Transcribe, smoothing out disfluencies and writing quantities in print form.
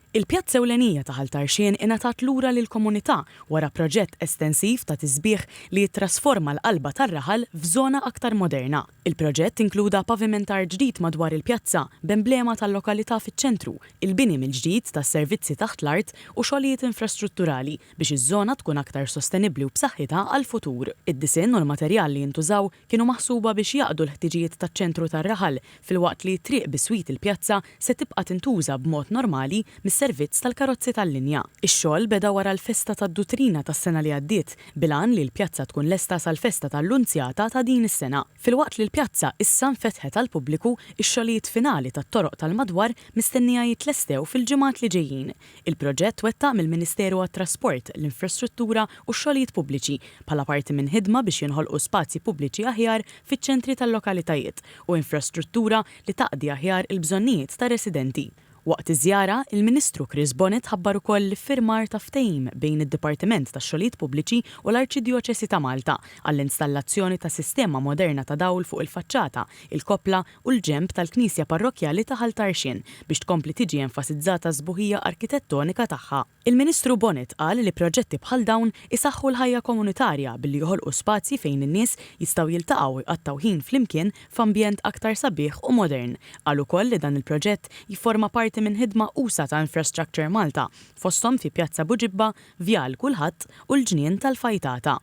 Il-pjazza ewlenija ta' Ħal Tarxien ingħatat lura lill-komunità wara proġett estensiv ta' tisbiħ li jittrasforma l-qalba tar-raħal f'żona aktar moderna. Il-proġett inkluda pavimentar ġdid madwar il-pjazza, b'emblema tal-lokalità fiċ-ċentru, il-bini mill-ġdid tas-servizzi taħt l-art u xogħlijiet infrastrutturali biex iż-żona tkun aktar sostenibbli u b'saħħitha għall-futur. Id-disinn u l-materjal li jintużaw kienu maħsuba biex jaqdu l-ħtiġijiet taċ-ċentru tar-raħal, filwaqt li t-triq biswit il-pjazza se tibqa' tintuża b'mod normali mis-servizz tal-karozzi tal-linja. Ix-xogħol beda wara l-festa tad-Duttrina tas-sena li għaddiet, bil-għan li l-pjazza tkun lesta sal-festa tal-Lunzjata ta' din is-sena. Filwaqt li l-pjazza issa nfetħet għall-pubbliku, ix-xogħlijiet finali tat-toroq tal-madwar mistennija jitlestew fil-ġimgħat li ġejjin. Il-proġett twettaq mill-Ministeru għat-Trasport, l-Infrastruttura u x-Xogħlijiet Pubbliċi bħala parti minn ħidma biex jinħolqu spazji pubbliċi aħjar fiċ-ċentri tal-lokalitajiet u infrastruttura li taqdi aħjar il-bżonnijiet tar-residenti. Waqt iż-żjara, il-Ministru Chris Bonett ħabbar ukoll l-iffirmar ta' ftehim bejn id-Dipartiment tax-Xogħlijiet Pubbliċi u l-Arċidjoċesi ta' Malta għall-installazzjoni ta' sistema moderna ta' dawl fuq il-faċċata, il-koppla u l-ġenb tal-Knisja Parrokkjali ta' Ħal Tarxien biex tkompli tiġi enfasizzata s-sbuħija arkitettonika tagħha. Il-Ministru Bonett qal li proġetti bħal dawn isaħħu l-ħajja komunitarja billi joħolqu spazji fejn in-nies jistgħu jiltaqgħu u jqattgħu ħin flimkien f'ambjent aktar sabiħ u modern. Qal ukoll li dan il-proġett jifforma parti minn ħidma usa' ta' Infrastructure Malta, fosthom fi Pjazza Buġibba, Vjal Kulħadd u l-Ġnien tal-Fajtata.